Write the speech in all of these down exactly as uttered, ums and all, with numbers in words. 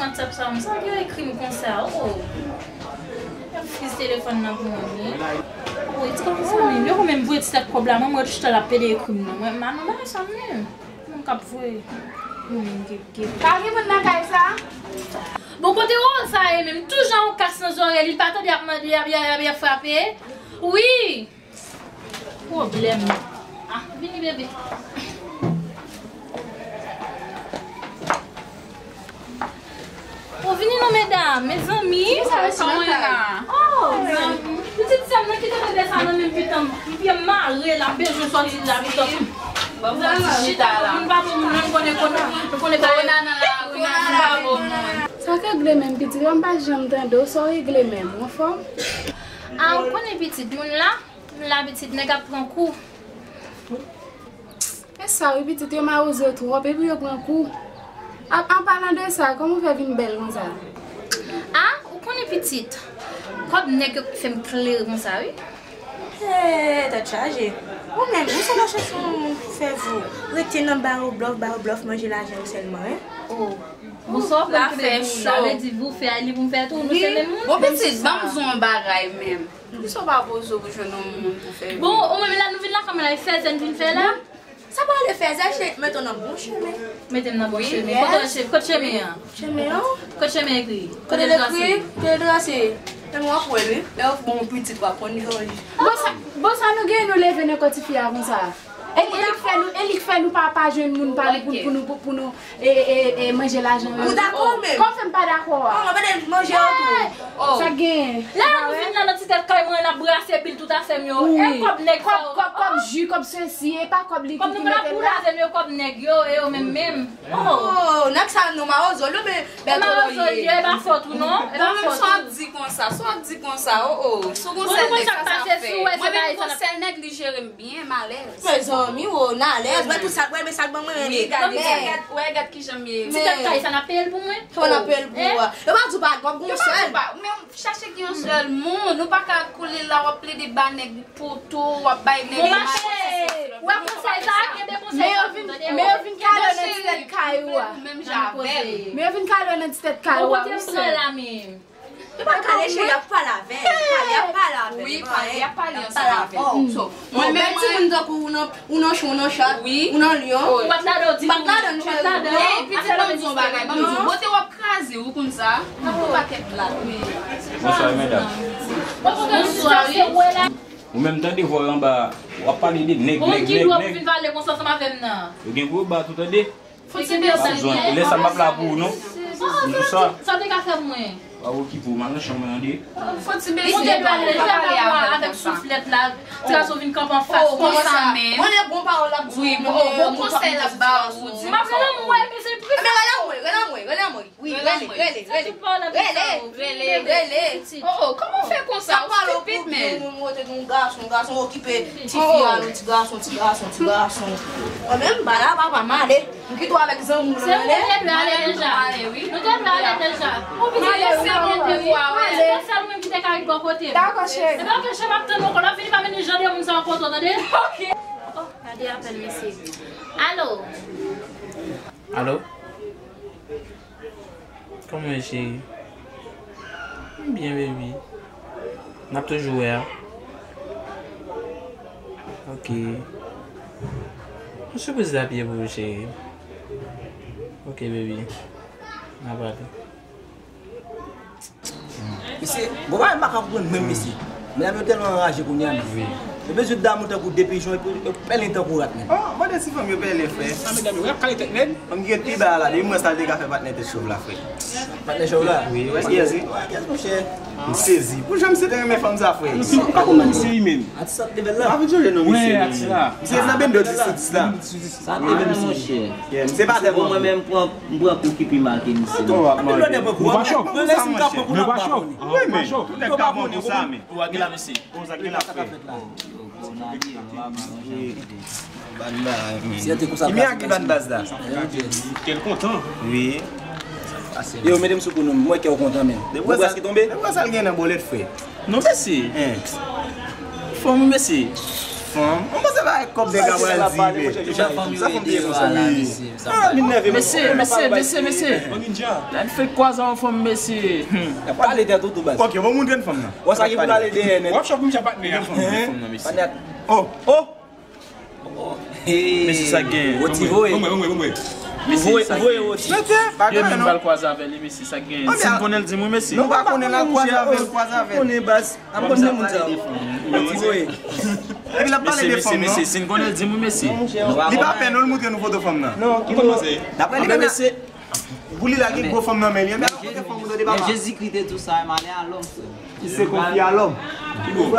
WhatsApp sa, sa yo ekri m konsa, oh. Y ap friz telefòn nan pou mwen, wi. Oh, e ti kòb sa menm. Yo konn menm voye ti tèt kòb la, mwen, mwen, toutan l ap pede ekri m nan. Mwen, m pa nan bagay sa menm. Moun k ap voye. Moun menm ki, ki. Pa gen moun nan kay sa? Bon, kote Rosa ye menm? Tou jan yon kas nan zòrèy li, li pa tande y ap mande, y ap, y ap, y ap, y ap frape. Wi! Pwoblèm. Ah, vini, bebe. Oh, vini non, medam, mezanmi. Kòman w ye la? Oh, pitit sè m nan, kite bebe sa nan men m, pitit m. M pye m mare la, m bezwen sòti la, pitit m. Bon, m sòti chita la. Moun pa bon moun, m konnen, konnen, m konnen kòwona nan lari, moun pa bon moun. Sa k regle menm, pitit, m pa janm tande w, sa w regle menm, w anfòm? Ah, ou konnen pitit, moun la? La pitit nèg ap pran kou. E sa wi pitit, yo mawouze twòp epi yo pran kou. An, an palan de sa, kòman w fè vin bèl konsa? Ah, ou konnen pitit. Kòb nèg yo fè m klere konsa wi. Hey, tèt chaje. Ou menm, ou se pa chèche yon moun pou fè vou. Rete nan ba yo blòf, ba yo blòf, manje lajan yo sèlman, en. Oh. Bon, sa w konn kle pou la, vle di vou fè a li pou m fè tou, nou se menm moun. Bon pitit, ban m di w yon bagay menm. Poukisa w pa poze w pou jwenn yon moun pou fè vou? Bon, ou menm la nou vin lakay mwen la, e fèzè n vin fè la? Sa pa rele fèzè, se mete w nan bon chemen. Mete m nan bon chemen. Kote w che-, kote chemen an? Chemen an? Kote chemen ekri? Kote l ekri? Kote l trase? Menm w ap wè l wi. Lè w bon pitit w ap konn li. Bon sa, bon sa nou gen nou leve nan kò tifi a konsa. E, e li k fè nou, e li k fè nou pa, pa jwenn moun pale pou, pou nou, pou, pou nou, e, e, e, manje lajan yo. Ou dakò menm? Kòman fè m pa dakò a? Kòman fè m manje yo tou? Sa gen. La nou vin la nan ti tèt kay mwen, n ap brase bil tout afè m yo. E kòb nèg sa yo. Kòb, kòb, kòb ji, kòb sesi, e pa kòb li ki, ki mete la. Kòb nou pa pou lavi m yo, kòb nèg yo, e yo menm menm. Oh, nèg sa nou mawozo, nou men bètolo ye. E pa fòt ou non, e pa fòt ou. Bon, menm sa w ap di konsa, sa w ap di konsa, oh, oh. Si w gon sèl nèg, sa, sa fè. Mwen menm gon sèl nèg, li jere m byen, m alèz. Mezanmi, oh, n alèz. Wè tout sa, wè, men sa k ban mwen rele. Wi, gade, gade, wè, gad kijan m ye. Ti tèt kay sa, n ap peye l pou mwen? Kòman n ap peye l pou ou a? Yo pa di w pa, w ap gon sèl. Men chache gen yon sèl moun, ou pa ka koule la, w ap plede ba nèg poto, w ap bay nèg machè. Wè konsèy sa, kenbe konsèy sa. Men yo vin, men yo vin kale w nan ti tèt kay ou a. Menm jan avè m. Men yo vin kale w nan ti tèt kay ou a, wi sè. Yo pa kale cheri, y ap pale avè l. Pale, y ap pale avè l. Wi, pale, y ap pale ansanm avè l. So, mwen menm, mwen timoun tankou ou nan, ou nan chon, ou nan chat, ou nan lyon. Ou pa t ladan, ou di m pa t ladan, cheri. Ey, pitit, ban m di w yon bagay, ban m di w, bote w ap kraze, ou konn sa. Ou pakèt blag, wi. Bonswa, medam. Bonswa, wi. Ou menm tande vwa w anba, w ap pale de nèg, nèg, nèg, nèg. Ou vin pale konsa ansanm avè m nan. Yo gen gwo ba tou, tande. Fò ti bebe. Lè sa m p ap la pou ou non. Sa te ka fè mwen. W ap okipe w, m al nan chanm mwen tande. Fò ti bebe. Ou te dwe al deja avèk souflèt la. Ti gason vin kanpe anfas konsa. Konsa menm. Mwen lè bon pawòl ap di. Wi, bon konsèy l ap ba ou. M ap rele mwen, men se pri. Men rele mwen, rele mwen, rele mwen. Wi, rele, rele, rele. Rele, rele, rele. Oh, oh, kòman w fè konsa? Ou stupid, man. Ou te gen yon gason, gason okipe tifi a, yon ti gason, ti gason, ti gason. Mwen menm, m pa la, papa, m ale. M kite w avèk zanmi w nan, ale. Nou te dwe ale deja. Nou te dwe ale deja. Ou vin ale, ou vin ale. Se sèl ou menm ki te ka ret bò kote m. Dakò, cheri. Se pa fè chè m ap tann ou, kon w ap vini pa vini jan de moun sa yo kote w, tande? Ok. Oh, gade apèl mesye. Alo? Alo? Kòman w ye, cheri? M byen, baby. N ap toujou wè a. Ok. Yon sipriz l ap ye pou ou, cheri. Ok, baby. N a pale. Mesye, bon, bagay m pa ka konprann menm, mesye. Medam yo tèlman anraje kounye a menm. Yo bezwen damou tankou de pijon, epi yo pèlen tankou rat menm. Oh, mande ti fanm yo pèlen, frè. Sa medam yo, y ap kale tèt nèg. Fanm ki ret pi ba a la, depi mwen sa l te ka fè patnè tèt chòv la, frè. Patnè chòv la? Wi, wè kiyès, wi? Wè kiyès, monchè? M sezi. Pou jan misye te renmen fanm sa, frè. Misye pa konn misye wi menm. Atis ap level la. Pa vin chanje non misye. Wi, atis la. Misye nan bendo dis sou dis la. Sa te menm, monchè. Yeah, misye pa tèlman. Bon, mwen menm, m pran, m pran kou ki pi make misye. Anton w ap mande. Nou pa cho. Mwen lè si m ka pran kou la, m pa cho. Wi, men. Tout nèg ka pran kou sa, men. Ou a gen la, mesye. Bon, sa gen la, frè. Ki miyagi ban baz la? Kè l kontan. Wi. Yo, mete m sou kou nou, m wè kè w kontan, men. Depi w wè sa l gen nan bolèt, frè. Non, mesye. Fò m, mesye. Fanm? Mwen panse pa ak kòb nèg la pral di, men. Sa fanm te ye konsa, wi. Ah, vin nève, mesye, mesye, mesye, mesye. Lè n fèk kwaze yon fanm, mesye. Hmm. Pale tèt ou tou, baz. Ok, bon, moun gen fanm nan. Wè sa ki pou ale dèyè nèt. W ap chòp m chè patnè a. Gen fanm nan, mesye. Oh, oh. Mesye, sa gen. Woti voye. Bon, bon, bon, bon. Mesye, sa gen. Yo menm pral kwaze avè li, mesye, sa gen. Si m konnen l, di m wi, mesye. Nou pa konnen l, al kwaze avè l, kwaze avè l. Konnen baz. An bon se moun sa yo. Ti voye. Epi l ap pale de fanm nan. Mesye, si n konnen l, di m wi, mesye. Li pa pè non, l moutre nou foto fanm nan. Non, ki non. Daprè li menm, mesye. Pou li la gen gwo fanm nan men li. Anben al kote fanm ou tande papa. Jezikri te di sa, m ale a lòm, frè. Ki se konfye a lòm.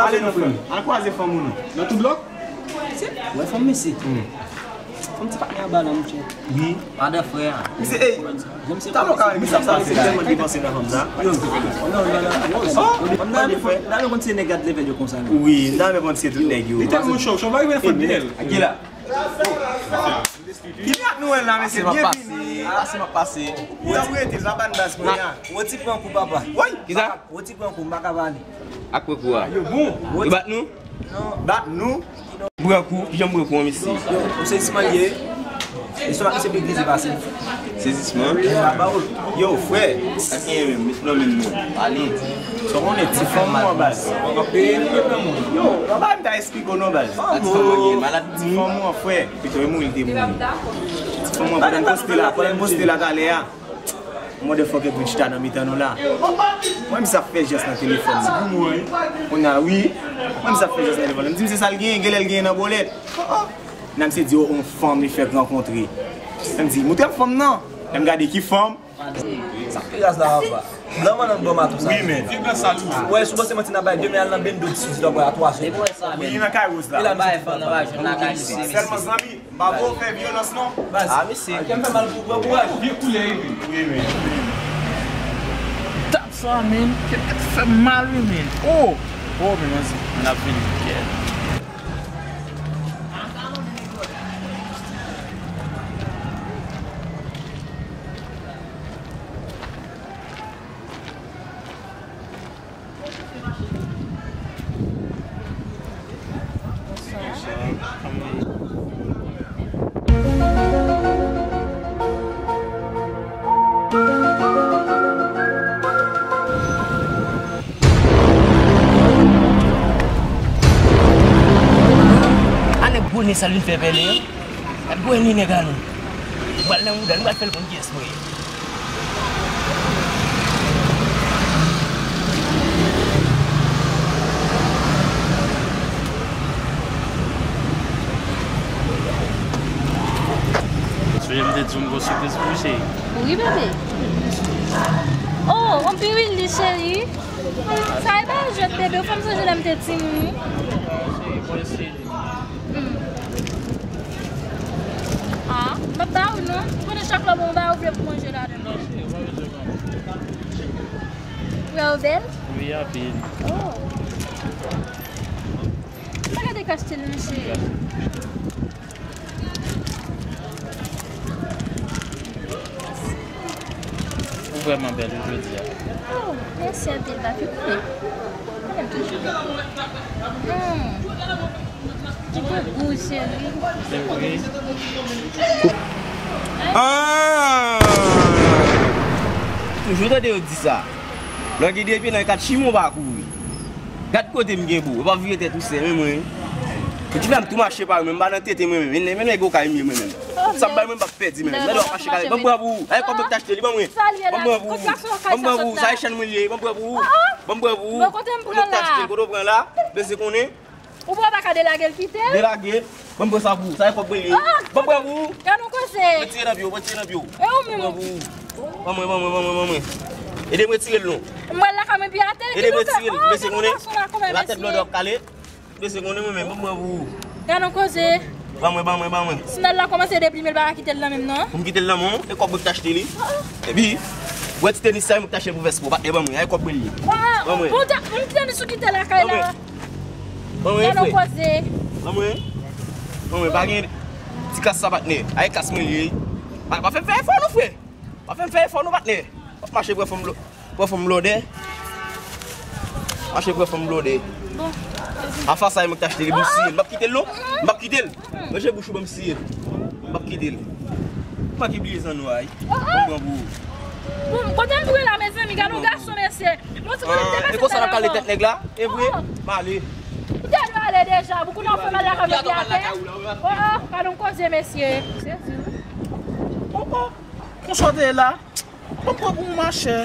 Ale non, frè m. Al kwaze fanm ou non. Nan tout blòk? Wè fanm, mesye. Fanm ti patnè anba la, monchè. Wi. Madan frè a. Misye, ey, talon ka wè misye ap pase la. Tèlman depanse nan fanm sa. Yo, non, non, non. Oh, m ta renmen konn se nèg gad level yo konsa, non. Wi, m ta renmen konn se tout nèg yo. Li tèlman cho, cho pa rive nan fòt byen. Ki la? Ki mirak nou wè la, mesye? Byenvini. Pase m ap pase. Ou ap rete, sa pa n baz kounye a. Woti pran kou, papa. Woy! Kisa? Woti pran kou, m pa ka pale. Ak pran kou a? Yo bon. Yo bat nou? Bat nou? Pran kou, kijan m pran kou an, mesye? Yo, ou sezisman l ye. Estomak misye pi grize pase m. Sezisman? Yo, frè. Sa ki gen menm, met nan menm non. Ale. Sa w konnen, ti fanm ou an baz. Yo, papa m ta esplike w non, baz. Ti fanm ou an, frè. Pito e mouri, li te mouri. Ti fanm ou an, pandan m poste la, pandan m poste la talè a. Motherfucker vin chita nan mitan nou la. Mwen, misye ap fè jès nan telefòn nan. Kounye a, wi. Mwen, misye ap fè jès nan telefòn nan. M di misye sa l genyen, genlè l genyen nan bòlèt. Nan misye di, oh, yon fanm li fèk rankontre. Mwen di, moutre m fanm nan. Lè m gade ki fanm. Sa ki raz la, papa? Blan mannan bò mato sa. Wi, men. Vye blan sal ou. Wè, si w panse manti n ap bay demen, al nan bendo distribitè a twa sou. Wi, li nan kay Rose la. Li la bay fanm nan pa jwenn lakay li. Sèlman zanmi. M pa vle w fè vyolans non. Baz. Ah, mesye. Kè m fè mal pou ou, pran kouraj. Vye koulè, wi. Wi, men. Tap sa, men. Kè, kè fè m mal, wi, men. Oh! Oh, men, manzi. N ap vini, kè. A nèg gwo nen sa l vin fè pèlen an. Gad gwo nen nèg la non. Nou pral nan mouda, nou pral fè l konn kiyès mwen ye. Sonje m te di w m gon sipriz pou ou, cheri. Wi, bebe. Oh, on piril li, cheri. Sa e pa jwèt, bebe. Ou fè m sonje lè m te timoun. Cheri, mwen se Hmm. Ah, m ap ba ou non. Ou konnen chak lè mwen ba ou vle pou manje ladan. Wè ou bèl? Wi, anpil. Oh. Pa gade kachte l non, cheri. Ou vrèman bèl wi jodi a. Oh, mèsi anpil, papi. Ou konnen. Ou konnen m toujou bèl. Hmm. Ki gwo gou, cheri. Se vre. Ah! Toujou tande yo di sa. Lè w gen de pye nan kat chimon pa kouri. Gad kote m gen bo. Ou pa vire tèt ou sè, men mwen. Ou di fè m tou mache pa yo, men m pa nan tete mwen menm. Men, men nèg okay m ye mwen menm. Sa m bay mwen m p ap pèdi menm. Gade w ap mache kare. Ban m pran pou ou. Ay, kòb mwen k t achte li, ban mwen. Ban m pran pou ou. Ban m pran pou ou. Sa e chèn mwen li ye. Ban m pran pou ou. Ban m pran pou ou. Kòb mwen k t achte li, kote w pran la. Bezwen konnen. Ou pa ka delage l kite l? Delage. Ban m pran sa pou ou. Sa e kòb mwen li ye. Ban m pran pou ou. Gad yon koze. Retire nan pye w, retire nan pye w. E ou menm? Ban m pran pou ou. Ban mwen, ban mwen, ban mwen, ban mwen. Ede m retire l non. Mwen la ka mwen pi atè. Ede m retire l. Bezwen konnen. La tèt blòdè w ap kale. Bezwen konnen mwen menm, ban m pran pou ou. Gad yon koze. Ban mwen, ban mwen, ban mwen. Sandal la kòmanse deplime, l pa ka kite l nan men m non. Pou m kite l nan men w, e kòb mwen k t achte li. Epi, wè ti tenis sa, e mwen k t achte l pou vès mwen. Patnè, ban mwen, e kòb mwen li ye. Ban mwen. Bon, ta, bon, ti tenis ou kite lakay la. Ban mwen, frè. Gad yon koze. Ban mwen. Ban mwen, pa gen ti kas sa, patnè. A, e kas mwen li ye. Pa, pa fè m fè efò non, frè. Pa fè m fè efò non, patnè. W ap mache pran fanm blò-, pran fanm blòdè. Mache pran fanm blòdè. Bon. Afa sa e mwen ki t achte li, m siye l. M p ap kite l non. M p ap kite l. Ranje bouch ou, ban m siye l. M p ap kite l. M pa ki bliye zanno a wi. Mwen pran pou ou. Bon, kote m tou la, mezanmi, gade yon gason, mesye. Bon, si kote m te pase. E konsa n ap kale tèt nèg la? E vre? M ale. Ou te dwe ale deja, pou kounye a w fè mal lakay ou epi atè. Oh, oh, gade yon koze, mesye. Sezi. Oh, oh. Konsa w te ye la? Mwen pran pou ou, machè.